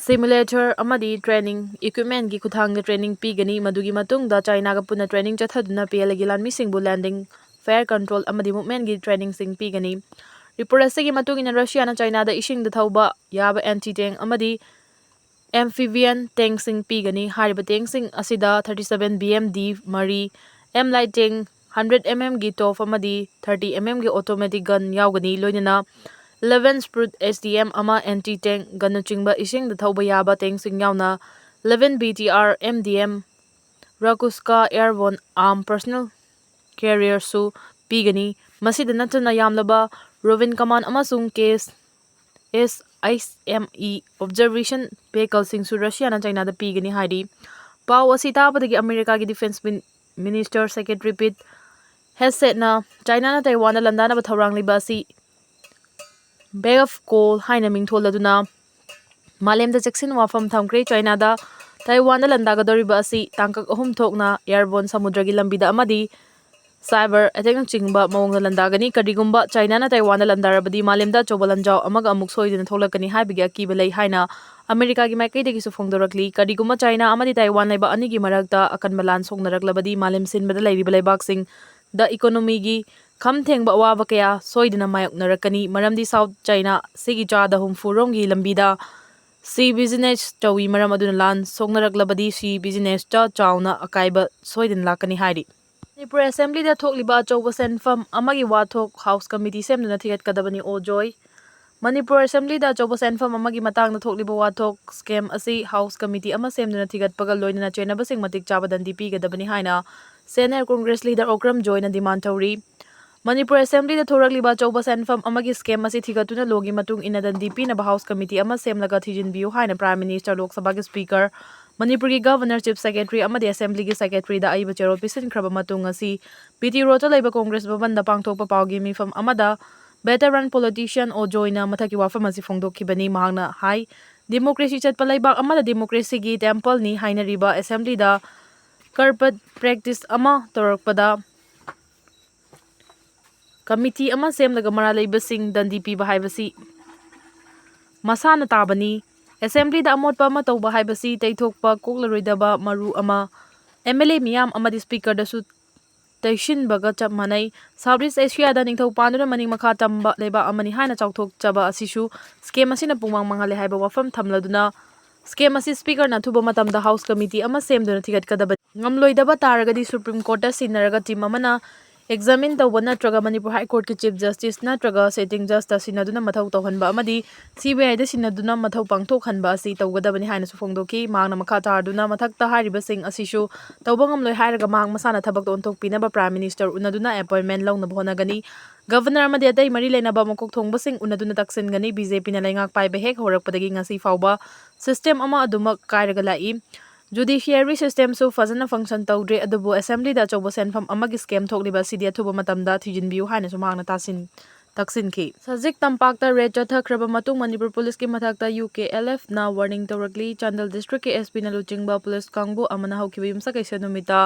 ꯁꯤꯃꯨꯂꯦꯇꯔ ꯑꯃꯗꯤ ꯇ꯭ꯔꯦꯅꯤꯡ ꯏꯀ꯭ꯋꯤꯞꯃꯦꯟꯒꯤ ꯈꯨꯠꯊꯥꯡꯗ ꯇ꯭ꯔꯦꯅꯤꯡ ꯄꯤꯒꯅꯤ꯫ ꯃꯗꯨꯒꯤ ꯃꯇꯨꯡꯗ ꯆꯥꯏꯅꯥꯒ ꯄꯨꯟꯅ ꯇ꯭ꯔꯦꯅꯤꯡ ꯆꯠꯊꯗꯨꯅ ꯄꯤ ꯑꯦꯜ ꯑꯦꯒꯤ ꯂꯥꯟꯃꯤꯁꯤꯡꯕꯨ ꯂꯦꯟꯗꯤꯡ, ꯐꯥꯌꯔ ꯀꯟꯇ꯭ꯔꯣꯜ ꯑꯃꯗꯤ ꯃꯨꯚꯃꯦꯟꯒꯤ ꯇ꯭ꯔꯦꯅꯤꯡꯁꯤꯡ ꯄꯤꯒꯅꯤ꯫ ꯔꯤꯄꯣꯔꯠ ꯑꯁꯤꯒꯤ ꯃꯇꯨꯡ ꯏꯟꯅ ꯔꯁꯤꯌꯥꯅ ꯆꯥꯏꯅꯥꯗ ꯏꯁꯤꯡꯗ ꯊꯧꯕ ꯌꯥꯕ ꯑꯦꯟꯇꯤ ꯇꯦꯡ ꯑꯃꯗꯤ ꯑꯦꯝꯐꯤꯕꯤꯌꯟ ꯇꯦꯡꯁꯤꯡ ꯄꯤꯒꯅꯤ꯫ ꯍꯥꯏꯔꯤꯕ ꯇꯦꯡꯁꯤꯡ ꯑꯁꯤꯗ thirty seven B M D ꯃꯔꯤ, ꯑꯦꯝ ꯂꯥꯏꯠ ꯇꯦꯡ hundred M M ꯒꯤ ꯇꯣꯞ ꯑꯃꯗꯤ thirty M M ꯒꯤ ꯑꯣꯇꯣꯃꯦꯇꯤꯛ ꯒꯟ ꯌꯥꯎꯒꯅꯤ, ꯂꯣꯏꯅꯅ eleven Spruce S T M ꯑꯃ, ꯑꯦꯟꯇꯤ ꯇꯦꯡ ꯒꯟꯅꯆꯤꯡꯕ ꯏꯁꯤꯡꯗ ꯊꯧꯕ ꯌꯥꯕ ꯇꯦꯡꯁꯤꯡ ꯌꯥꯎꯅ eleven B T R M D M Rakuska airborne arm personnel carrier ꯁꯨ ꯄꯤꯒꯅꯤ꯫ ꯃꯁꯤꯗ ꯅꯠꯇꯅ ꯌꯥꯝꯂꯕ ꯔꯣꯕꯤꯟ ꯀꯃꯥꯟ ꯑꯃꯁꯨꯡ ꯀꯦꯁ ꯑꯦꯁ ꯑꯩꯆ ꯑꯦꯝ ꯏ ꯑꯣꯕꯖꯔꯕꯦꯁꯟ ꯚꯦꯍꯤꯀꯜꯁꯤꯡꯁꯨ ꯔꯁꯤꯌꯥꯅ ꯆꯥꯏꯅꯥꯗ ꯄꯤꯒꯅꯤ ꯍꯥꯏꯔꯤ꯫ ꯄꯥꯎ ꯑꯁꯤ ꯇꯥꯕꯗꯒꯤ ꯑꯃꯦꯔꯤꯀꯥꯒꯤ ꯗꯤꯐꯦꯟꯁ ꯃꯤꯟ-, ꯃꯤꯅꯤꯁꯇꯔ ꯁꯦꯀ꯭ꯔꯦꯇꯔꯤ ꯄꯤꯠ ꯍꯦꯒꯁꯦꯠꯅ ꯆꯥꯏꯅꯥꯅ ꯇꯥꯏꯋꯥꯟꯗ ꯂꯥꯟꯗꯥꯅꯕ ꯊꯧꯔꯥꯡꯂꯤꯕ ꯑꯁꯤ ꯕꯦꯛ ꯑꯣꯐ ꯀꯣꯜ ꯍꯥꯏꯅ ꯃꯤꯡꯊꯣꯜꯂꯗꯨꯅ ꯃꯥꯂꯦꯝꯗ ꯆꯦꯛꯁꯤꯟ ꯋꯥꯐꯝ ꯊꯝꯈ꯭ꯔꯦ꯫ ꯆꯥꯏꯅꯥꯗ ꯇꯥꯏꯋꯥꯟꯗ ꯂꯥꯟꯗꯥꯒꯗꯧꯔꯤꯕ ꯑꯁꯤ ꯇꯥꯡꯀꯛ ꯑꯍꯨꯝ ꯊꯣꯛꯅ ꯑꯦꯌꯔꯕꯣꯟ, ꯁꯃꯨꯗ꯭ꯔꯒꯤ ꯂꯝꯕꯤꯗ ꯑꯃꯗꯤ ꯁꯥꯏꯕꯔ ꯑꯦꯇꯦꯛꯅꯆꯤꯡꯕ ꯃꯑꯣꯡꯗ ꯂꯥꯟꯗꯥꯒꯅꯤ꯫ ꯀꯔꯤꯒꯨꯝꯕ ꯆꯥꯏꯅꯥꯅ ꯇꯥꯏꯋꯥꯟꯗ ꯂꯥꯟꯗꯥꯔꯕꯗꯤ ꯃꯥꯂꯦꯝꯗ ꯑꯆꯧꯕ ꯂꯥꯟꯖꯥꯎ ꯑꯃꯒ ꯑꯃꯨꯛ ꯁꯣꯏꯗꯅ ꯊꯣꯛꯂꯛꯀꯅꯤ ꯍꯥꯏꯕꯒꯤ ꯑꯀꯤꯕ ꯂꯩ ꯍꯥꯏꯅ ꯑꯃꯦꯔꯤꯀꯥꯒꯤ ꯃꯥꯏꯀꯩꯗꯒꯤꯁꯨ ꯐꯣꯡꯗꯣꯔꯛꯂꯤ꯫ ꯀꯔꯤꯒꯨꯝꯕ ꯆꯥꯏꯅꯥ ꯑꯃꯗꯤ ꯇꯥꯏꯋꯥꯟ ꯂꯩꯕꯥꯛ ꯑꯅꯤꯒꯤ ꯃꯔꯛꯇ ꯑꯀꯟꯕ ꯂꯥꯟ ꯁꯣꯛꯅꯔꯛꯂꯕꯗꯤ ꯃꯥꯂꯦꯝ ꯁꯤꯟꯕꯗ ꯂꯩꯔꯤꯕ ꯂꯩꯕꯥꯛꯁꯤꯡꯗ ꯏꯀꯣꯅꯣꯃꯤꯒꯤ ꯈꯝ ꯊꯦꯡꯕ ꯑꯋꯥꯕ ꯀꯌꯥ ꯁꯣꯏꯗꯅ ꯃꯥꯌꯣꯛꯅꯔꯛꯀꯅꯤ꯫ ꯃꯔꯝꯗꯤ ꯁꯥꯎꯠ ꯆꯥꯏꯅꯥ ꯁꯤꯒꯤ ꯆꯥꯗ ꯍꯨꯝꯐꯨ ꯔꯣꯝꯒꯤ ꯂꯝꯕꯤꯗ ꯁꯤ ꯕꯤꯖꯤꯅꯦꯁ ꯇꯧꯏ꯫ ꯃꯔꯝ ꯑꯗꯨꯅ ꯂꯥꯟ ꯁꯣꯛꯅꯔꯛꯂꯕꯗꯤ ꯁꯤ ꯕꯤꯖꯤꯅꯦꯁꯇ ꯆꯥꯎꯅ ꯑꯀꯥꯏꯕ ꯁꯣꯏꯗꯅ ꯂꯥꯛꯀꯅꯤ ꯍꯥꯏꯔꯤ꯫ ꯃꯅꯤꯄꯨꯔ ꯑꯦꯁꯦꯝꯕ꯭ꯂꯤꯗ ꯊꯣꯛꯂꯤꯕ ꯑꯆꯧꯕ ꯁꯦꯟꯐꯝ ꯑꯃꯒꯤ ꯋꯥꯊꯣꯛ ꯍꯥꯎꯁ ꯀꯃꯤꯇꯤ ꯁꯦꯝꯗꯨꯅ ꯊꯤꯒꯠꯀꯗꯕꯅꯤ, ꯑꯣ ꯖꯣꯏ꯫ ꯃꯅꯤꯄꯨꯔ ꯑꯦꯁꯦꯝꯕ꯭ꯂꯤꯗ ꯑꯆꯧꯕ ꯁꯦꯟꯐꯝ ꯑꯃꯒꯤ ꯃꯇꯥꯡꯗ ꯊꯣꯛꯂꯤꯕ ꯋꯥꯊꯣꯛ, ꯁ꯭ꯀꯦꯝ ꯑꯁꯤ ꯍꯥꯎꯁ ꯀꯃꯤꯇꯤ ꯑꯃ ꯁꯦꯝꯗꯨꯅ ꯊꯤꯒꯠꯄꯒ ꯂꯣꯏꯅꯅ ꯆꯦꯟꯅꯕꯁꯤꯡ ꯃꯇꯤꯛ ꯆꯥꯕ ꯗꯟꯗꯤ ꯄꯤꯒꯗꯕꯅꯤ ꯍꯥꯏꯅ ꯁꯦꯅꯤꯌꯔ ꯀꯣꯡꯒ꯭ꯔꯦꯁ ꯂꯤꯗꯔ ꯑꯣꯀ꯭ꯔꯝ ꯖꯣꯏꯅ ꯗꯤꯃꯥꯟ ꯇꯧꯔꯤ꯫ ꯃꯅꯤꯄꯨꯔ ꯑꯦꯁꯦꯝꯕ꯭ꯂꯤꯗ ꯊꯣꯔꯛꯂꯤꯕ ꯑꯆꯧꯕ ꯁꯦꯟꯐꯝ ꯑꯃꯒꯤ ꯁ꯭ꯀꯦꯝ ꯑꯁꯤ ꯊꯤꯒꯠꯇꯨꯅ ꯂꯣꯒꯤ ꯃꯇꯨꯡ ꯏꯟꯅ ꯗꯟꯗꯤ ꯄꯤꯅꯕ ꯍꯥꯎꯁ ꯀꯃꯤꯇꯤ ꯑꯃ ꯁꯦꯝꯂꯒ ꯊꯤꯖꯤꯟꯕꯤꯌꯨ ꯍꯥꯏꯅ ꯄ꯭ꯔꯥꯏꯝ ꯃꯤꯅꯤꯁꯇꯔ, ꯂꯣꯛ ꯁꯚꯥꯒꯤ ꯁ꯭ꯄꯤꯀꯔ, ꯃꯅꯤꯄꯨꯔꯒꯤ ꯒꯚꯔꯅꯔ, ꯆꯤꯐ ꯁꯦꯀ꯭ꯔꯦꯇꯔꯤ ꯑꯃꯗꯤ ꯑꯦꯁꯦꯝꯕ꯭ꯂꯤꯒꯤ ꯁꯦꯀ꯭ꯔꯦꯇꯔꯤꯗ ꯑꯏꯕ ꯆꯦꯔꯣꯜ ꯄꯤꯁꯤꯟꯈ꯭ꯔꯕ ꯃꯇꯨꯡ ꯉꯁꯤ ꯕꯤ ꯇꯤ ꯔꯣꯗꯇ ꯂꯩꯕ ꯀꯣꯡꯒ꯭ꯔꯦꯁ ꯚꯕꯟꯗ ꯄꯥꯡꯊꯣꯛꯄ ꯄꯥꯎꯒꯤ ꯃꯤꯐꯝ ꯑꯃꯗ ꯚꯦꯇꯔꯟ ꯄꯣꯂꯤꯇꯤꯁꯤꯌꯟ ꯑꯣ ꯖꯣꯏꯅ ꯃꯊꯛꯀꯤ ꯋꯥꯐꯝ ꯑꯁꯤ ꯐꯣꯡꯗꯣꯛꯈꯤꯕꯅꯤ꯫ ꯃꯍꯥꯛꯅ ꯍꯥꯏ, ꯗꯦꯃꯣꯀ꯭ꯔꯦꯁꯤ ꯆꯠꯄ ꯂꯩꯕꯥꯛ ꯑꯃꯗ ꯗꯦꯃꯣꯀ꯭ꯔꯦꯁꯤꯒꯤ ꯇꯦꯝꯄꯜꯅꯤ ꯍꯥꯏꯅꯔꯤꯕ ꯑꯦꯁꯦꯝꯕ꯭ꯂꯤꯗ ꯀꯔꯄꯠ ꯄ꯭ꯔꯦꯛꯇꯤꯁ ꯑꯃ ꯇꯧꯔꯛꯄꯗ ꯀꯃꯤꯇꯤ ꯑꯃ ꯁꯦꯝꯂꯒ ꯃꯔꯥꯜ ꯂꯩꯕꯁꯤꯡ ꯗꯟꯗꯤ ꯄꯤꯕ ꯍꯥꯏꯕꯁꯤ ꯃꯁꯥꯅ ꯇꯥꯕꯅꯤ꯫ ꯑꯦꯁꯦꯝꯕ꯭ꯂꯤꯗ ꯑꯃꯣꯠꯄ ꯑꯃ ꯇꯧꯕ ꯍꯥꯏꯕꯁꯤ ꯇꯩꯊꯣꯛꯄ ꯀꯣꯛꯂꯔꯣꯏꯗꯕ ꯃꯔꯨ ꯑꯃ ꯑꯦꯝ ꯑꯦꯜ ꯑꯦ ꯃꯤꯌꯥꯝ ꯑꯃꯗꯤ ꯁ꯭ꯄꯤꯀꯔꯗꯁꯨ ꯇꯩꯁꯤꯟꯕꯒ ꯆꯞ ꯃꯥꯟꯅꯩ꯫ ꯁꯥꯎꯠ ꯏꯁ ꯑꯦꯁꯤꯌꯥꯗ ꯅꯤꯡꯊꯧ ꯄꯥꯟꯗꯨꯅ ꯃꯅꯤꯡ ꯃꯈꯥ ꯇꯝꯕ ꯂꯩꯕꯥꯛ ꯑꯃꯅꯤ ꯍꯥꯏꯅ ꯆꯥꯎꯊꯣꯛꯆꯕ ꯑꯁꯤꯁꯨ ꯁ꯭ꯀꯦꯝ ꯑꯁꯤꯅ ꯄꯨꯡꯃꯥꯡ ꯃꯥꯡꯍꯜꯂꯦ ꯍꯥꯏꯕ ꯋꯥꯐꯝ ꯊꯝꯂꯗꯨꯅ ꯁ꯭ꯀꯦꯝ ꯑꯁꯤ ꯁ꯭ꯄꯤꯀꯔꯅ ꯑꯊꯨꯕ ꯃꯇꯝꯗ ꯍꯥꯎꯁ ꯀꯃꯤꯇꯤ ꯑꯃ ꯁꯦꯝꯗꯨꯅ ꯊꯤꯒꯠꯀꯗꯕꯅꯤ꯫ ꯉꯝꯂꯣꯏꯗꯕ ꯇꯥꯔꯒꯗꯤ ꯁꯨꯄ꯭ꯔꯤꯝ ꯀꯣꯔꯠꯇ ꯁꯤꯟꯅꯔꯒ ꯇꯤꯝ ꯑꯃꯅ ꯑꯦꯛꯖꯥꯃꯤꯟ ꯇꯧꯕ ꯅꯠꯇ꯭ꯔꯒ ꯃꯅꯤꯄꯨꯔ ꯍꯥꯏ ꯀꯣꯔꯠꯀꯤ ꯆꯤꯐ ꯖꯁꯇꯤꯁ ꯅꯠꯇ꯭ꯔꯒ ꯁꯤꯇꯤꯡ ꯖꯁꯇ ꯁꯤꯟꯅꯗꯨꯅ ꯃꯊꯧ ꯇꯧꯍꯟꯕ ꯑꯃꯗꯤ ꯁꯤ ꯕꯤ ꯑꯥꯏꯗ ꯁꯤꯟꯅꯗꯨꯅ ꯃꯊꯧ ꯄꯥꯡꯊꯣꯛꯍꯟꯕ ꯑꯁꯤ ꯇꯧꯒꯗꯕꯅꯤ ꯍꯥꯏꯅꯁꯨ ꯐꯣꯡꯗꯣꯛꯈꯤ꯫ ꯃꯍꯥꯛꯅ ꯃꯈꯥ ꯇꯥꯔꯗꯨꯅ ꯃꯊꯛꯇ ꯍꯥꯏꯔꯤꯕꯁꯤꯡ ꯑꯁꯤꯁꯨ ꯇꯧꯕ ꯉꯝꯂꯣꯏ ꯍꯥꯏꯔꯒ ꯃꯍꯥꯛ ꯃꯁꯥꯅ ꯊꯕꯛꯇ ꯑꯣꯟꯊꯣꯛꯄꯤꯅꯕ ꯄ꯭ꯔꯥꯏꯝ ꯃꯤꯅꯤꯁꯇꯔ ꯎꯅꯗꯨꯅ ꯑꯦꯄꯣꯏꯟꯃꯦꯟ ꯂꯧꯅꯕ ꯍꯣꯠꯅꯒꯅꯤ꯫ ꯒꯚꯔꯅꯔ ꯑꯃꯗꯤ ꯑꯇꯩ ꯃꯔꯤ ꯂꯩꯅꯕ ꯃꯀꯣꯛ ꯊꯣꯡꯕꯁꯤꯡ ꯎꯅꯗꯨꯅ ꯇꯛꯁꯤꯟꯒꯅꯤ꯫ ꯕꯤ ꯖꯦ ꯄꯤꯅ ꯂꯩꯉꯥꯛ ꯄꯥꯏꯕ ꯍꯦꯛ ꯍꯧꯔꯛꯄꯗꯒꯤ ꯉꯁꯤ ꯐꯥꯎꯕ ꯁꯤꯁꯇꯦꯝ ꯑꯃ ꯑꯗꯨꯃꯛ ꯀꯥꯏꯔꯒ ꯂꯥꯛꯏ꯫ ꯖꯨꯗꯤꯁꯤꯌꯔꯤ ꯁꯤꯁꯇꯦꯝꯁꯨ ꯐꯖꯅ ꯐꯪꯁꯟ ꯇꯧꯗ꯭ꯔꯦ, ꯑꯗꯨꯕꯨ ꯑꯦꯁꯦꯝꯕ꯭ꯂꯤꯗ ꯑꯆꯧꯕ ꯁꯦꯟꯐꯝ ꯑꯃꯒꯤ ꯁ꯭ꯀꯦꯝ ꯊꯣꯛꯂꯤꯕ ꯑꯁꯤꯗꯤ ꯑꯊꯨꯕ ꯃꯇꯝꯗ ꯊꯤꯖꯤꯟꯕꯤꯌꯨ ꯍꯥꯏꯅꯁꯨ ꯃꯍꯥꯛꯅ ꯇꯥꯁꯤꯟ-, ꯇꯛꯁꯤꯟꯈꯤ꯫ ꯁꯖꯤꯛ ꯇꯝꯄꯥꯛꯇ ꯔꯦꯗ ꯆꯠꯊꯈ꯭ꯔꯕ ꯃꯇꯨꯡ ꯃꯅꯤꯄꯨꯔ ꯄꯨꯂꯤꯁꯀꯤ ꯃꯊꯛꯇ ꯌꯨ ꯀꯦ ꯑꯦꯜ ꯑꯦꯐꯅ ꯋꯥꯔꯅꯤꯡ ꯇꯧꯔꯛꯂꯤ꯫ ꯆꯥꯟꯗꯦꯜ ꯗꯤꯁꯇ꯭ꯔꯤꯛꯀꯤ ꯑꯦꯁ ꯄꯤꯅ ꯂꯨꯆꯤꯡꯕ ꯄꯨꯂꯤꯁ ꯀꯥꯡꯕꯨ ꯑꯃꯅ ꯍꯧꯈꯤꯕ ꯌꯨꯝꯁꯀꯩꯁ ꯅꯨꯃꯤꯠꯇ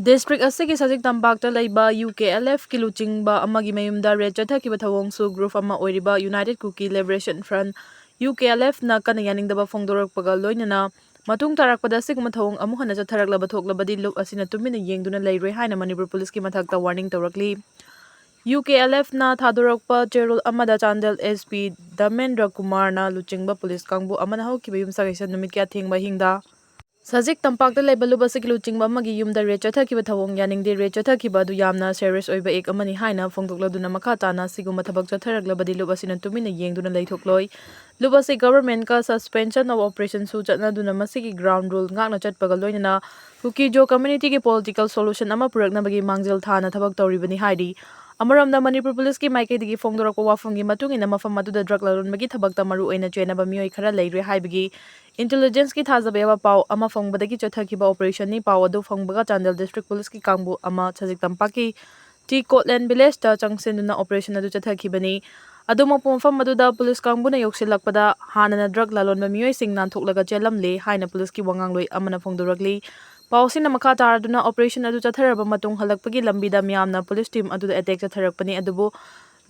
ꯗꯤꯁꯇ꯭ꯔꯤꯛ ꯑꯁꯤꯒꯤ ꯁꯖꯤꯛ ꯇꯝꯄꯥꯛꯇ ꯂꯩꯕ ꯌꯨ ꯀꯦ ꯑꯦꯜ ꯑꯦꯐꯀꯤ ꯂꯨꯆꯤꯡꯕ ꯑꯃꯒꯤ ꯃꯌꯨꯝꯗ ꯔꯦꯗ ꯆꯠꯊꯈꯤꯕ ꯊꯧꯑꯣꯡꯁꯨ ꯒ꯭ꯔꯨꯞ ꯑꯃ ꯑꯣꯏꯔꯤꯕ United Kuki Liberation Front, U K L ꯑꯦꯐꯅ ꯀꯟꯅ ꯌꯥꯅꯤꯡꯗꯕ ꯐꯣꯡꯗꯣꯔꯛꯄꯒ ꯂꯣꯏꯅꯅ ꯃꯇꯨꯡ ꯇꯥꯔꯛꯄꯗ ꯑꯁꯤꯒꯨꯝꯕ ꯊꯧꯑꯣꯡ ꯑꯃꯨꯛ ꯍꯟꯅ ꯆꯠꯊꯔꯛꯂꯕ ꯊꯣꯛꯂꯕꯗꯤ ꯂꯨꯞ ꯑꯁꯤꯅ ꯇꯨꯃꯤꯟꯅ ꯌꯦꯡꯗꯨꯅ ꯂꯩꯔꯣꯏ ꯍꯥꯏꯅ ꯃꯅꯤꯄꯨꯔ ꯄꯨꯂꯤꯁꯀꯤ ꯃꯊꯛꯇ ꯋꯥꯔꯅꯤꯡ ꯇꯧꯔꯛꯂꯤ꯫ ꯌꯨ ꯀꯦ ꯑꯦꯜ ꯑꯦꯐꯅ ꯊꯥꯗꯣꯔꯛꯄ ꯆꯦꯔꯣꯜ ꯑꯃꯗ ꯆꯥꯟꯗꯦꯜ ꯑꯦꯁ ꯄꯤ ꯙꯃꯦꯟꯗ꯭ꯔ ꯀꯨꯃꯥꯔꯅ ꯂꯨꯆꯤꯡꯕ ꯄꯨꯂꯤꯁ ꯀꯥꯡꯕꯨ ꯑꯃꯅ ꯍꯧꯈꯤꯕ ꯌꯨꯝꯁꯀꯩꯁ ꯅꯨꯃꯤꯠꯀꯤ ꯑꯊꯦꯡꯕ ꯑꯍꯤꯡꯗ ꯁꯖꯤꯛ ꯇꯝꯄꯥꯛꯇ ꯂꯩꯕ ꯂꯨꯞ ꯑꯁꯤꯒꯤ ꯂꯨꯆꯤꯡꯕ ꯑꯃꯒꯤ ꯌꯨꯝꯗ ꯔꯦꯗ ꯆꯠꯊꯈꯤꯕ ꯊꯧꯑꯣꯡ ꯌꯥꯅꯤꯡꯗꯦ꯫ ꯔꯦꯗ ꯆꯠꯊꯈꯤꯕ ꯑꯗꯨ ꯌꯥꯝꯅ ꯁꯦꯔꯤꯌꯁ ꯑꯣꯏꯕ ꯑꯦꯛ ꯑꯃꯅꯤ ꯍꯥꯏꯅ ꯐꯣꯡꯗꯣꯛꯂꯗꯨꯅ ꯃꯈꯥ ꯇꯥꯅ ꯑꯁꯤꯒꯨꯝꯕ ꯊꯕꯛ ꯆꯠꯊꯔꯛꯂꯕꯗꯤ ꯂꯨꯞ ꯑꯁꯤꯅ ꯇꯨꯃꯤꯟꯅ ꯌꯦꯡꯗꯨꯅ ꯂꯩꯊꯣꯛꯂꯣꯏ꯫ ꯂꯨꯞ ꯑꯁꯤ ꯒꯚꯔꯟꯃꯦꯟꯠꯀ ꯁꯁꯄꯦꯟꯁꯟ ꯑꯣꯐ ꯑꯣꯄꯔꯦꯁꯟꯁꯨ ꯆꯠꯅꯗꯨꯅ ꯃꯁꯤꯒꯤ ꯒ꯭ꯔꯥꯎꯟ ꯔꯨꯜ ꯉꯥꯛꯅ ꯆꯠꯄꯒ ꯂꯣꯏꯅꯅ ꯀꯨꯀꯤꯖꯣ ꯀꯝꯃ꯭ꯌꯨꯅꯤꯇꯤꯒꯤ ꯄꯣꯂꯤꯇꯤꯀꯦꯜ ꯁꯣꯂꯨꯁꯟ ꯑꯃ ꯄꯨꯔꯛꯅꯕꯒꯤ ꯃꯥꯡꯖꯤꯜ ꯊꯥꯅ ꯊꯕꯛ ꯇꯧꯔꯤꯕꯅꯤ ꯍꯥꯏꯔꯤ꯫ ꯑꯃꯔꯣꯝꯗ ꯃꯅꯤꯄꯨꯔ ꯄꯨꯂꯤꯁꯀꯤ ꯃꯥꯏꯀꯩꯗꯒꯤ ꯐꯣꯡꯗꯣꯔꯛꯄ ꯋꯥꯐꯝꯒꯤ ꯃꯇꯨꯡ ꯏꯟꯅ ꯃꯐꯝ ꯑꯗꯨꯗ ꯗ꯭ꯔꯒ ꯂꯂꯣꯟꯕꯒꯤ ꯊꯕꯛꯇ ꯃꯔꯨ ꯑꯣꯏꯅ ꯆꯦꯟꯅꯕ ꯃꯤꯑꯣꯏ ꯈꯔ ꯂꯩꯔꯦ ꯍꯥꯏꯕꯒꯤ ꯏꯟꯇꯦꯂꯤꯖꯦꯟꯁꯀꯤ ꯊꯥꯖꯕ ꯌꯥꯕ ꯄꯥꯎ ꯑꯃ ꯐꯪꯕꯗꯒꯤ ꯆꯠꯊꯈꯤꯕ ꯑꯣꯄꯔꯦꯁꯟꯅꯤ꯫ ꯄꯥꯎ ꯑꯗꯨ ꯐꯪꯕꯒ ꯆꯥꯟꯗꯦꯜ ꯗꯤꯁꯇ꯭ꯔꯤꯛ ꯄꯨꯂꯤꯁꯀꯤ ꯀꯥꯡꯕꯨ ꯑꯃ ꯁꯖꯤꯛ ꯇꯝꯄꯥꯛꯀꯤ ꯇꯤ ꯀꯣꯠꯂꯦꯟ ꯚꯤꯂꯦꯖꯇ ꯆꯪꯁꯤꯟꯗꯨꯅ ꯑꯣꯄꯔꯦꯁꯟ ꯑꯗꯨ ꯆꯠꯊꯈꯤꯕꯅꯤ꯫ ꯑꯗꯨꯃꯛꯄꯨ ꯃꯐꯝ ꯑꯗꯨꯗ ꯄꯨꯂꯤꯁ ꯀꯥꯡꯕꯨꯅ ꯌꯧꯁꯤꯜꯂꯛꯄꯗ ꯍꯥꯟꯅꯅ ꯗ꯭ꯔꯒ ꯂꯂꯣꯟꯕ ꯃꯤꯑꯣꯏꯁꯤꯡ ꯅꯥꯟꯊꯣꯛꯂꯒ ꯆꯦꯜꯂꯝꯂꯦ ꯍꯥꯏꯅ ꯄꯨꯂꯤꯁꯀꯤ ꯋꯥꯉꯥꯡꯂꯣꯏ ꯑꯃꯅ ꯐꯣꯡꯗꯣꯔꯛꯂꯤ꯫ ꯄꯥꯎꯁꯤꯡꯅ ꯃꯈꯥ ꯇꯥꯔꯗꯨꯅ ꯑꯣꯄꯔꯦꯁꯟ ꯑꯗꯨ ꯆꯠꯊꯔꯕ ꯃꯇꯨꯡ ꯍꯜꯂꯛꯄꯒꯤ ꯂꯝꯕꯤꯗ ꯃꯤꯌꯥꯝꯅ ꯄꯨꯂꯤꯁ ꯇꯤꯝ ꯑꯗꯨꯗ ꯑꯦꯇꯦꯛ ꯆꯠꯊꯔꯛꯄꯅꯤ, ꯑꯗꯨꯕꯨ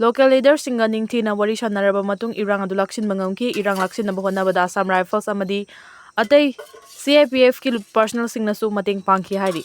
ꯂꯣꯀꯦꯜ ꯂꯤꯗꯔꯁꯤꯡꯒ ꯅꯤꯡꯊꯤꯅ ꯋꯥꯔꯤ ꯁꯥꯟꯅꯔꯕ ꯃꯇꯨꯡ ꯏꯔꯥꯡ ꯑꯗꯨ ꯂꯥꯛꯁꯤꯟꯕ ꯉꯝꯈꯤ꯫ ꯏꯔꯥꯡ ꯂꯥꯛꯁꯤꯟꯅꯕ ꯍꯣꯠꯅꯕꯗ ꯑꯁꯥꯝ ꯔꯥꯏꯐꯜꯁ ꯑꯃꯗꯤ ꯑꯇꯩ ꯁꯤ ꯑꯥꯏ ꯄꯤ ꯑꯦꯐꯀꯤ ꯄꯥꯔꯁꯅꯦꯜꯁꯤꯡꯅꯁꯨ ꯃꯇꯦꯡ ꯄꯥꯡꯈꯤ ꯍꯥꯏꯔꯤ꯫